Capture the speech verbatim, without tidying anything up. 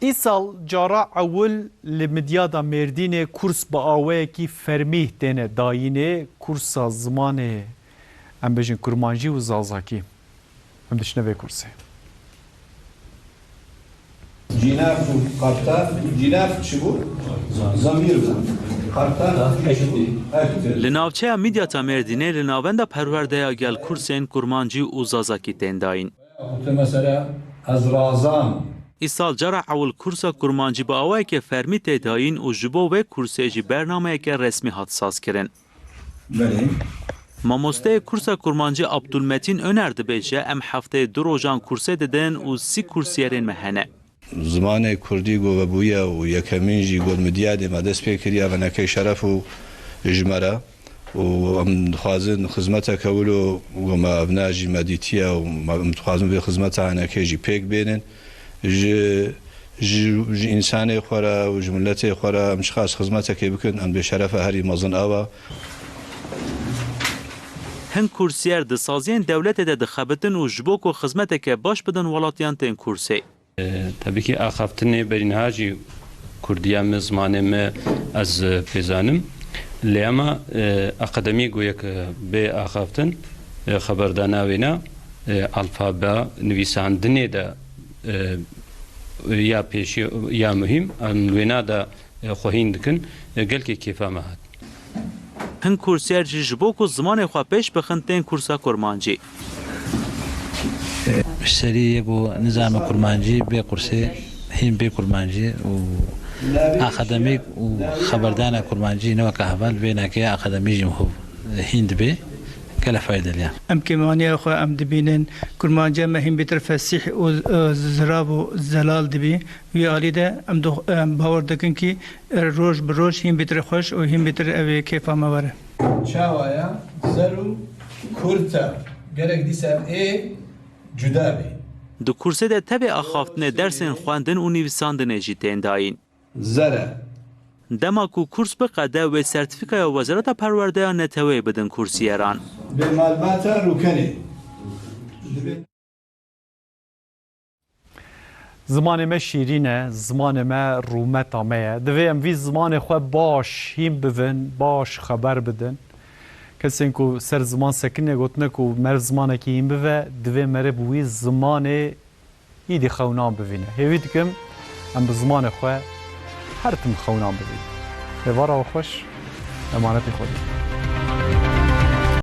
Îsal cara ewil li Midyada Mêrdînê kurs bi awayekî fermî têne dayînê, kursa zimanê, em bêjin, kurmancî û zazakî. Em diçine vê kursê. Cînaf û qartal, cînaf çi bû? Zamîr bû. Qartal eşittir. Li navçeya Midyata Mêrdînê li navenda perwerdeya gel kursên kurmancî û zazakî tên dayîn. Gote mesela ez razam. Îsal cara ewil kursa kurmancî bi awayeke fermî tê dayîn û ji bo wê kursê jî bernameyeke resmî hat sazkirin. Belê. Mamosteyê kursa kurmancî Abdulmetîn Öner dibêje, em hefteyê du rojan kursê didin û sî kursiyerên me hene. Zimanê kurdî ku vebûye û yekemîn jî got Midyadê me dest pê kiriye, venekê şeref û ji me re. û em dixwazin xizmeteke wilo, ku me evna jî me dîtiye û me, em dixwazin vê xizmeta hinekê jî pêk bênin. Ji, ji, ji însanê xwe re û ji miletê xwe re em çiqas xizmetekê bikin, em bê şerefe herî mezin ew e. Hin kursiyer di saziyên dewletê de dixebitin û ji bo ku xizmeteke baş bidin welatiyan tên kursê. E, tabii ki axaftinê berî niha jî kurdiya me, zimanê me ez, e, pêzanim. Lê ema, e, akademî goyek, e, bê axaftin, e, xeberdana wêna, e, alfabe, nivîsandinê de, e, ya pêşî, ya muhîm, em wêna de e, xwe hîn dikin, e, gelkî kêfa me hat. Hin kursiyer jî ji bo ku zimanê xwe pêş bixin tên kursa kurmancî. Ji serî yê ku nizanime kurmancî bê kursê, hîn bê kurmancî û akademîk û xeberdana kurmancî ne weke heval, vê neke akademî jî hov hîn dibê, gelek faydelî ye. Em kêmaniya xwe em dibînin, kurmanciya me hîn bêtir fesîh û, e, zirav û zelal dibî. Wî alî de em do-, em bawer dikin kî roj bi roj hîn bêtir xweş û hîn bêtir ev ê kêfa me were. Çawa ye? Zer û kurt e. Gerek dîsa ev ê cuda bê. Di kursê de tevê axaftinê dersên xwendin û nivîsandinê jî tên dayîn. Zer e. Dema ku kurs biqede, wê sertîfîkaya Wezareta Perwerdeya neteweyê bidin kursiyeran. Bê malbata rûkenê. Zimanê me şîrîn e, zimanê me rûmeta me ye. Divê em vî zimanê xwe baş hîn bivin, baş xeber bidin. Kesên ku ser ziman sekinine gotine ku meriv zimanekî hîn bive, divê meriv wî zimanê îdî xewnan bivîne. Hêvî dikim em bi zimanê xwe her tim xewnan bivînin. Êvara we xweş, emanetê Xwedê.